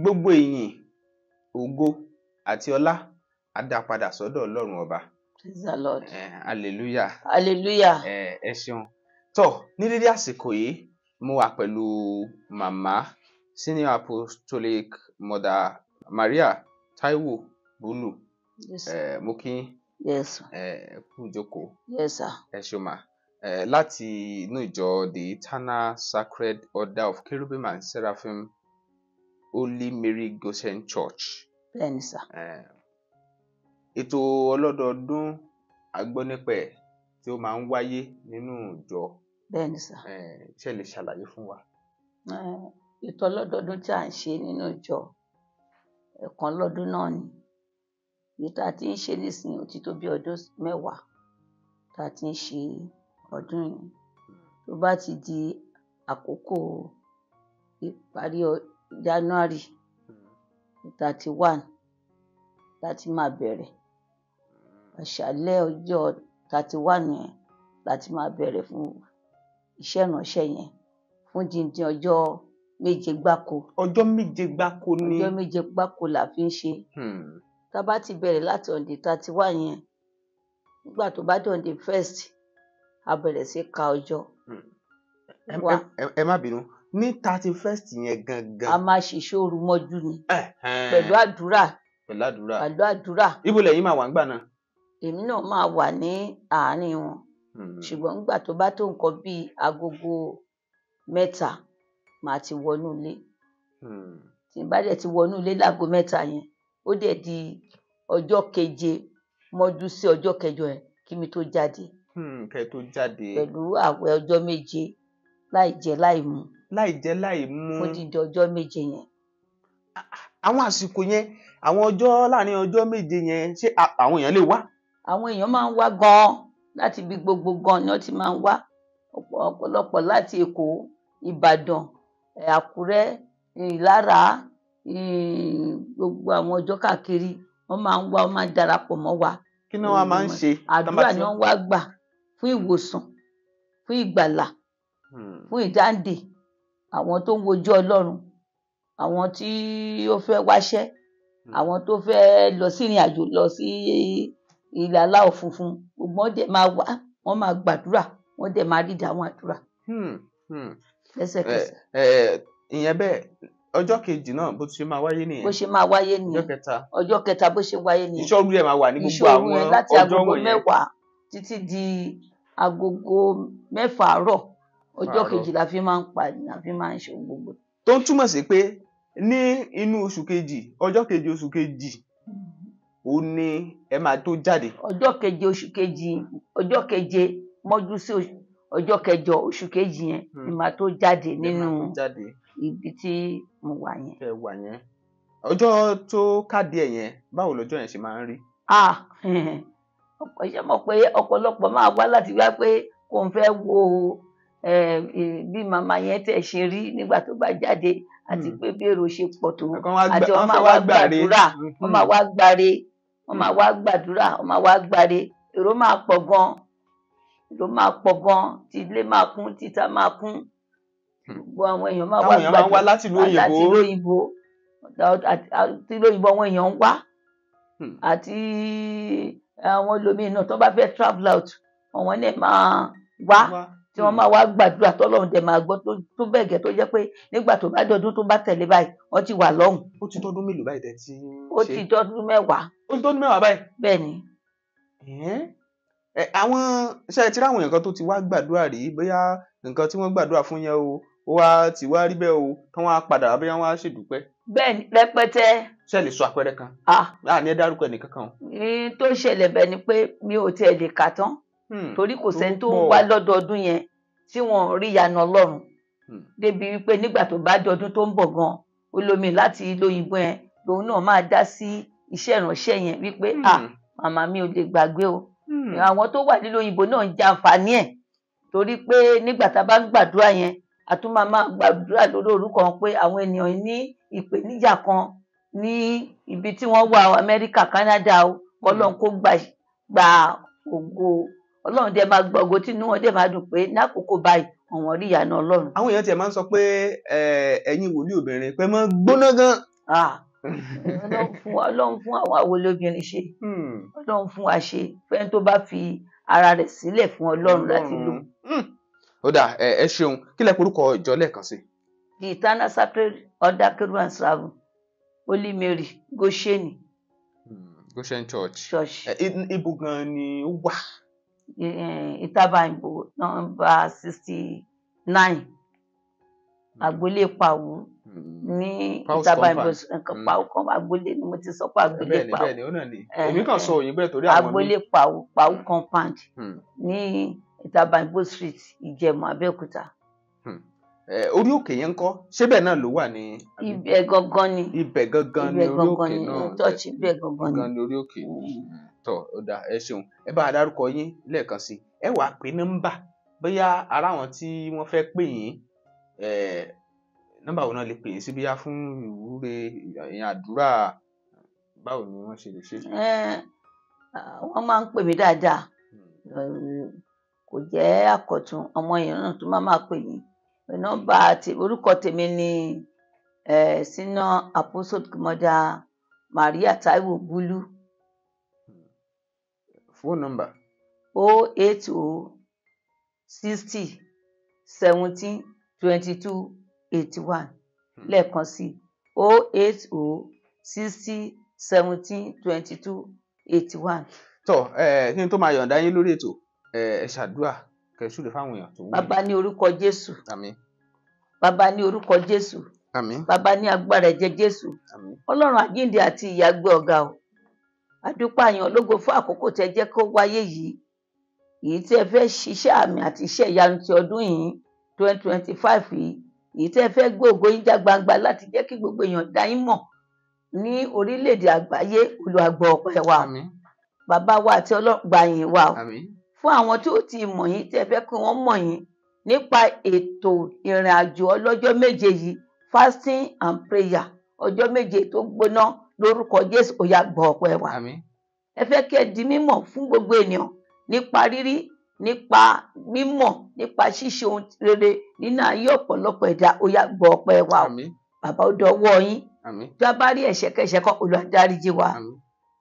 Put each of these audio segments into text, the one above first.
Gbogbo ìyìn, ògo àti ọlá á dá padà sọ́dọ̀ Ọlọ́run ọba. Praise the Lord. Hallelujah. Hallelujah. Ẹ ṣeun. Tọ́ ní dédé àsìkò yìí, mo wà pẹ̀lú màmá Senior Apostolic Mother Maria Taiwo Bulu. Yes, sir. Mo kí yín, Yes, sir. ẹ kú ìjókòó. Yes, sir. Ẹ ṣeun mà. Láti inú ìjọ The Eternal Sacred Order of Cherubim and Seraphim Holy Mary Goshen Church. Bẹ́ẹ̀ni, sir. Ètò ọlọ́dọọdún a gbọ́ nípa ẹ̀ tí ó máa ń wáyé nínú ìjọ. Bẹ́ẹ̀ni, sir. Ṣé ẹ lè ṣàlàyé fún wa? Ètò ọlọ́dọọdún tí à ń ṣe nínú ìjọ, ẹ̀ẹ̀kan lọ́dún náà ni. Èyí tá a ti ń ṣe nísìnyí ó ti tó bí ọdún 10 tá a ti ń ṣe ọdún yìí. Tó bá ti di àkókò ìparí January 31 láti máa bẹ̀rẹ̀. Àṣálẹ́ ọjọ́ 31 yẹn láti máa bẹ̀rẹ̀ fún iṣẹ́ ìránṣẹ́ yẹn fún díndín ọjọ́ 7 gbáko. Ọjọ́ 7 gbáko ni. Ọjọ́ 7 gbáko la fi ń ṣe. Tá a bá ti bẹ̀rẹ̀ láti on the 31 yẹn, nígbà tó bá dé on the 1st, a bẹ̀rẹ̀ sí ka ọjọ́. Ẹ má bínú, ní 31st yẹn gangan. A máa ṣe ìṣọ́ òru mọ́jú ni. Pẹ̀lú àdúrà. Pẹ̀lú àdúrà. Pẹ̀lú àdúrà. Ibo lẹ̀yin máa wà ńgbà náà? Èmi náà máa wà ní àárín wọn. Ṣùgbọ́n nígbà tó bá tó nǹkan bíi agogo 3, màá ti wọnú ilé. Tí n bá dẹ̀ ti wọnú ilé láago 3 yẹn, ó dẹ̀ di ọjọ́ 7 mọ́jú sí ọjọ́ 8 yẹn kí mi tó jáde. Kẹ́ tó jáde. Pẹ̀lú àwẹ̀ ọjọ́ 7 láì jẹ láì mu. Láì jẹ láì mu. Fún dídí ọjọ́ 7 yẹn. Àwọn àsìkò yẹn, àwọn ọjọ́ láàrin ọjọ́ 7 yẹn, ṣé àwọn èèyàn lè wá? Àwọn èèyàn máa ń wá gan-an láti ibi gbogbo gan-an ni wọ́n ti máa ń wá. Ọ̀pọ̀lọpọ̀ láti Èkó, Ìbàdàn, Àkúrẹ́, Ìlara, gbogbo àwọn ọjọ́ káàkiri, wọ́n máa ń wá, wọ́n máa ń darapọ̀ mọ́ wa. Kí ni wọ́n máa ń ṣe? Àdúrà ni wọ́n wá gbà fún ìwòsàn, fún ìgbàlà, fún ìdáǹdè, àwọn tó ń wojú Ọlọ́run, àwọn tí ó fẹ́ wáṣẹ́, àwọn tó fẹ́ lọ sí ìrìn àjò lọ sí ilẹ̀ aláwọ̀ funfun, gbogbo wọn dẹ̀ máa wá, wọ́n máa gbàdúrà, wọ́n dẹ̀ máa rí ìdáhùn àdúrà. Lẹ́sẹ̀kẹsẹ̀. Ìyẹn bẹ́ẹ̀, ọjọ́ kejì náà bó ti ṣe máa wáyé nìyẹn. Bó ṣe máa wáyé nìyẹn. Ọjọ́ kẹta. Ọjọ́ kẹta bó ṣe wáyé nìyẹn. Ìṣọ́ òru yẹn máa wà ní gbogbo àwọn Ìṣọ́ òru yẹn láti ọjọ́ agogo wọ̀nyẹn. 10 títí di agogo 6 àárọ̀. Ọjọ́ kejì la fi máa ń pa, la fi máa ń ṣe gbogbo. Tó ń túmọ̀ sí pé ní inú oṣù kejì, ọjọ́ kejì oṣù kejì, ó ní ẹ máa tó jáde. Ọjọ́ keje oṣù kejì, ọjọ́ keje mọ́jú sí ọjọ́ 8 oṣù kejì yẹn ni màá tó jáde Ẹ máa nínú tó jáde. ibi tí mo wà yẹn. Ẹ wà yẹn. Ọjọ́ tó káàdì ẹ̀ yẹn, báwo lọ́jọ́ yẹn ṣe máa ń rí? Ọ̀pọ̀ ṣe mọ̀ pé ọ̀pọ̀lọpọ̀ máa wá láti wá pé kò ń fẹ́ wo bí màmá yẹn tẹ̀ ṣe rí nígbà tó bá jáde àti pé bí èrò ṣe pọ̀ tó. Àti wọ́n Wọ́n máa fẹ́ wá wá gbàre. gbàdúrà, wọ́n máa wá gbàre, wọ́n máa wá gbàdúrà, wọ́n máa wá gbàre. Èrò máa pọ̀ gan, èrò máa pọ̀ gan, tí ilé máa kún, títa máa kún. Gbogbo àwọn èèyàn máa wá Táwọn èèyàn máa ń wá gbàdúrà. láti ìlú òyìnbó. Láti ìlú òyìnbó. Àti ìlú òyìnbó àwọn èèyàn ń wá. Àti àwọn ẹlòmíì náà tó bá fẹ́ travel out, àwọn náà máa wá. Tí wọ́n máa wá gbàdúrà tọ́lọ́run dẹ̀ máa gbọ́ tó bẹ́ẹ̀ gẹ́ tó jẹ́ pé nígbà tó bá dọdún tó bá tẹ̀lé báyìí, wọ́n ti wà lọ́hùn. Ó ti tọ́dún mélòó báyìí tẹ́ ti ń Ó ṣe? ti tọ́dún 10. Ó ti tọ́dún 10 báyìí? Bẹ́ẹ̀ni. Àwọn ṣé ẹ ti rí àwọn èèyàn kan tó ti wá gbàdúrà rí, bóyá nǹkan tí wọ́n gbàdúrà fún yẹn o, ó wá ti wá rí bẹ́ẹ̀ o, kí wọ́n á padà wá bóyá wọ́n á ṣèdúpẹ́. Bẹ́ẹ̀ni, rẹpẹtẹ. Ṣé ẹ lè sọ àpẹẹrẹ kan? Ní ẹ dárúkọ ẹnì kankan o. Ní tó ṣẹlẹ̀ bẹ́ẹ̀ ni pé mi ò tiẹ̀ lè kà tán. Torí kò sẹ́ni tó ń wá lọ́dọọdún yẹn tí wọ́n rí ìyanu Ọlọ́run. Débi wípé nígbà tó bá dọdún tó ń bọ̀ gan, olómi láti ìlú òyìnbó yẹn lòun náà máa dá sí iṣẹ́ ìránṣẹ́ yẹn wípé, màmá mi ò lè gbàgbé o. Àwọn tó wà nílùú òyìnbó náà ń jàǹfààní ẹ̀ torí pé nígbà tá a bá ń gbàdúrà yẹn, a tún máa máa gbàdúrà lórí orúkọ wọn pé àwọn ènìyàn ní ìpèníjà kan ní ibi tí wọ́n wà, Amẹ́ríkà, Canada o, k'Ọlọ́run kó gba ògo. Ọlọ́run dẹ̀ máa gba ògo tí inú wọn dẹ̀ máa dùn pé ní àkókò báyìí àwọn rí ìyanu Ọlọ́run. Àwọn èèyàn tiẹ̀ máa ń sọ pé ẹ̀yin wòlíì obìnrin pé máa ń gbóná gan. Ọlọ́run fún àwọn awolóbìnrin ṣe, Ọlọ́run fún wa ṣe fẹ́ni tó bá fi ara rẹ̀ sílẹ̀ fún Ọlọ́run láti lò. Ó dà, ẹ ṣeun. Kí lẹ porúkọ ìjọ lẹ́ẹ̀kan sí? The Eternal Sacred Order Kerubu and Seraphim, Holy Mary, Gosheni. Goshen Church. Ibo gan ni ó wà? Ìtàbàyìnbó nọ́mbà 69, agboolé Pàwú ní Ìtàbàyìnbó. Pàwú kan agboolé ni mo ti sọ pé agboolé Pàwú. Bẹ́ẹ̀ni, ó náà ni. Èmi kàn sọ òyìnbó ẹ̀ torí àwọn mi. Agboolé Pàwú, Pàwú compound ní Ìtàbàyìnbó street, Ìjẹ̀mú, Abẹ́òkúta. Orí òkè yẹn ńkọ́? Ṣé bẹ́ẹ̀ náà ló wà ní? Ibẹ̀ gangan ni. Ibẹ̀ gangan ni orí òkè náà. Church ibẹ̀ gangan ni orí òkè. Tọ́, ó dà, ẹ ṣeun. Ẹ bá a dárúkọ yín lẹ́ẹ̀kan sí. Ẹ wàá pè nọ́mbà bóyá ara àwọn tí wọ́n fẹ́ pè yín, nọ́mbà wo náà lè pè yín sí, bóyá fún ìwúre, ìyẹn àdúrà, báwo ni wọ́n ṣe lè ṣe? Wọ́n máa ń pè mí dáadáa, kò jẹ́ àkọ́tún ọmọ yẹn náà tó máa pè mí. Nọ́mbà orúkọ tèmi ni Senior Apostolic Mother Maria Taiwo Bulu. Phone number? 080 60 17 22 81. Lẹ́ẹ̀kan sí, 080 60 17 22 81. Tọ́, kí n tó máa yọ̀ǹda yín lórí ètò, ẹ ṣàdúrà kẹsùlẹ fáwọn èèyàn tó wù. Bàbá ní orúkọ Jésù. Àmín. Bàbá ní orúkọ Jésù. Àmín. Bàbá ní agbára ẹ̀jẹ̀ Jésù. Àmín. Ọlọ́run àjíǹde àti ìyà gbé ọ̀gá o. Àdúpẹ́ àyàn ológo fún àkókò tẹ́ jẹ́ kó wáyé yìí. Èyí tí ẹ fẹ́ ṣiṣẹ́ àmì àti iṣẹ́ ìyanu ti ọdún yìí 2025 yìí. Èyí tí ẹ fẹ́ gbé ògo yín já gbangba láti jẹ́ kí gbogbo èèyàn dá yín mọ̀ ní orílẹ̀-èdè àgbáyé. Olúwa gbọ́ ọpẹ́ wa. Àmín. Bàbá wa àti Ọlọ́run gbà yín wa o. Àmín. Fún àwọn tí ó ti mọ̀ yín tí ẹ fẹ́ kí wọ́n mọ̀ yín nípa ètò ìrìn àjò ọlọ́jọ́ méje yìí, fasting and prayer ọjọ́ méje tó gbóná lórúkọ Jésù, ó yá gbọ́ ọpẹ́ wa. Àmín. Ẹ fẹ́ kí ẹ di mímọ̀ fún gbogbo ènìyàn nípa rírí, nípa mímọ̀, nípa ṣíṣe ohun rere nínú ayé ọ̀pọ̀lọpọ̀ ẹ̀dá, ó yá gbọ́ ọpẹ́ wa. Àmín. Bàbá, ó dọwọ́ yín. Àmín. Tí a bá rí ẹ̀ṣẹ̀kẹ́ṣẹ̀ kan, Olúwa dáríjì wa. Àmín.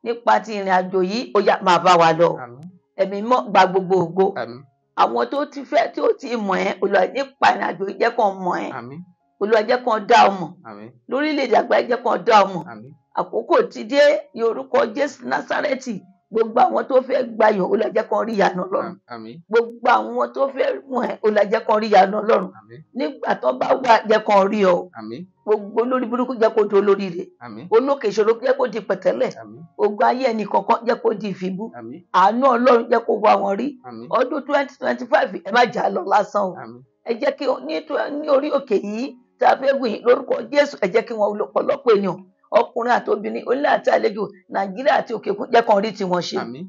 Nípa ti ìrìn àjò yìí, ó yá máa bá wa lọ. Àmín. Ẹ̀mí mọ́ gba gbogbo ògo. Àmín. Àwọn tó ti fẹ́ tí ó ti mọ̀ ẹ́, Olúwa nípa ìrìn àjò yìí jẹ́ kàn mọ̀ ẹ́. Àmín. Olúwa jẹ́ kàn dá ọ mọ̀. Àmín. Lórílẹ̀-èdè àgbáyé jẹ́ kàn dá ọ mọ̀. Àmín. Àkókò ti dé ní orúkọ Jésù Násárẹ́tì. Gbogbo àwọn tó fẹ́ gbayọ̀, Olúwa jẹ́ kàn rí ìyanu Ọlọ́run. Àmín. Gbogbo àwọn tó fẹ́ mọ̀ ẹ́, Olúwa jẹ́ kàn rí ìyanu Ọlọ́run. Àmín. Nígbà tó bá wà, jẹ́ kàn rí ọ. Àmín. Gbogbo olórí burúkú jẹ́ kó di olóríire. Àmín. Olókè ìṣòro jẹ́ kó di pẹ̀tẹ́lẹ̀. Àmín. Ogun ayé ẹnì kọ̀ọ̀kan jẹ́ kó di ìfibú. Àmín. Àánú Ọlọ́run jẹ́ kó wá wọn rí. Àmín. Ọdún 2025, ẹ má jà lọ lásán o. Àmín. Ẹ jẹ́ kí ní orí òkè yìí tá a fẹ́ gùn yìí lórúkọ Jésù, ẹ jẹ́ kí wọ́n lọ́pọ̀lọpọ̀ ènìyàn, ọkùnrin àti obìnrin, onílé àti àlejò, Nàìjíríà àti òkè òkun, jẹ́ kàn rí tiwọn ṣe. Àmín.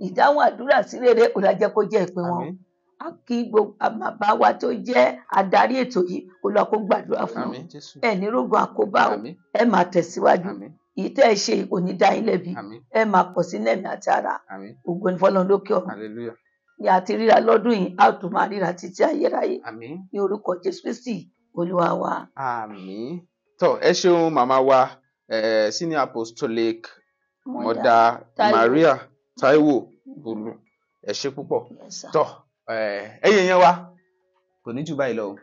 Ìdáhùn àdúrà sí rere, Olúwa jẹ́ kó jẹ́ ìpín wọn. Àmín. A kí gbogbo bàbá wa tó jẹ́ adarí ètò yìí, Olúwa kó gbàdúrà fún wọn. Àmín Jésù. Ẹ ní rógun àkóbá o. Àmín. Ẹ máa tẹ̀síwájú. Àmín. Èyí tẹ́ ẹ ṣe kò ní dá yín lẹ́bi. Àmín. Ẹ máa pọ̀ sí nẹ̀mí àti ara. Àmín. Ògo ni f'Ọlọ́run lókè ọ̀run. Hallelujah. Ní àti ríra lọ́dún yìí, a ó tún máa ríra títí ayérayé. Àmín. Ní orúkọ Jésù Kristi Olúwa wa. Àmín. Tọ́, ẹ ṣeun màmá wa, Senior Apostolic Mother Maria Taiwo Bulu. Ẹ ṣé púpọ̀. Tọ́, ẹ̀yin yẹn wa kò ní jù báyìí lọ o.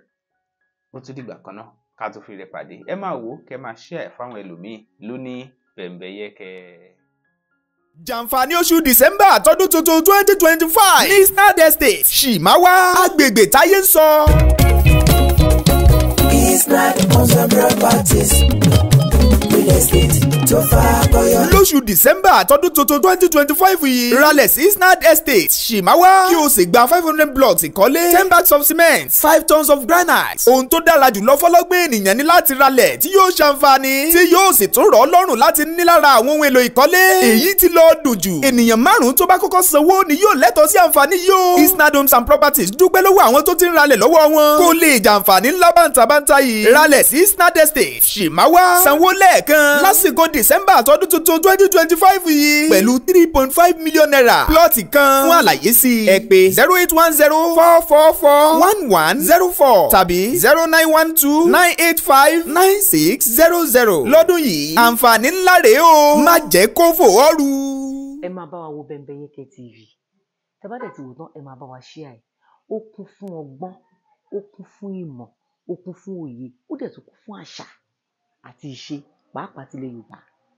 Ó tún dìgbà kan náà ká tó fi rẹ̀ pàdé. Ẹ máa wò ó, kẹ́ máa share fáwọn ẹlòmíì lóní bẹ̀m̀bẹ̀yẹkẹ. Jàǹfààní oṣù December tọdún tuntun 2025 ní Snad Estate, Ṣìmáwá, agbègbè táyé ń sọ. Isnad Homes and Properties, Real Estate tó fàkọyọ. Lóṣù December tọdún tuntun 2025 yìí, ralẹ̀ sí Snad Estate, Ṣìmáwá, kí o sì gba 500 blocks ìkọ́lé, 10 bags of cement, 5 tons of granite. Ohun tó dára jùlọ fọlọ́gbọ́n ènìyàn ní láti ralẹ̀ tí yóò ṣàǹfààní, tí yóò sì tún rọ̀ ọ́ lọ́rùn láti ní lára àwọn ohun èlò ìkọ́lé. Èyí ti lọ dùn jù. Ènìyàn márùn-ún tó bá kọ́kọ́ sanwó ni yóò lẹ́tọ̀ọ́ sí àǹfààní yìí o. Isnad Homes and Properties dúpẹ́ lọ́wọ́ àwọn tó ti ń ralẹ̀ lọ́wọ́ wọn. Kó lè jàǹfààní ńlá bàǹtàbàǹtà yìí. Ralẹ̀ sí Snad Estate, Ṣìmáwá, sanwó lẹ́ẹ̀kan lásìkò December tọdún tuntun 2025. 2025 yìí pẹ̀lú 3.5 million naira plọ́ọ̀tì kan. Fún àlàyé sí i ẹ pè 08104441104 tàbí 09129859600. Lọ́dún yìí àǹfààní ńlá rèé o, má jẹ́ kó fò ọ́ rú. Ẹ máa bá wa wo Bembeyeke TV. Tẹ́ bá dẹ̀ ti wò tán, ẹ máa bá wa share ẹ̀. Ó kún fún ọgbọ́n, ó kún fún ìmọ̀, ó kún fún òye, ó dẹ̀ tún kún fún àṣà àti ìṣe, pàápàá tilẹ̀ Yorùbá.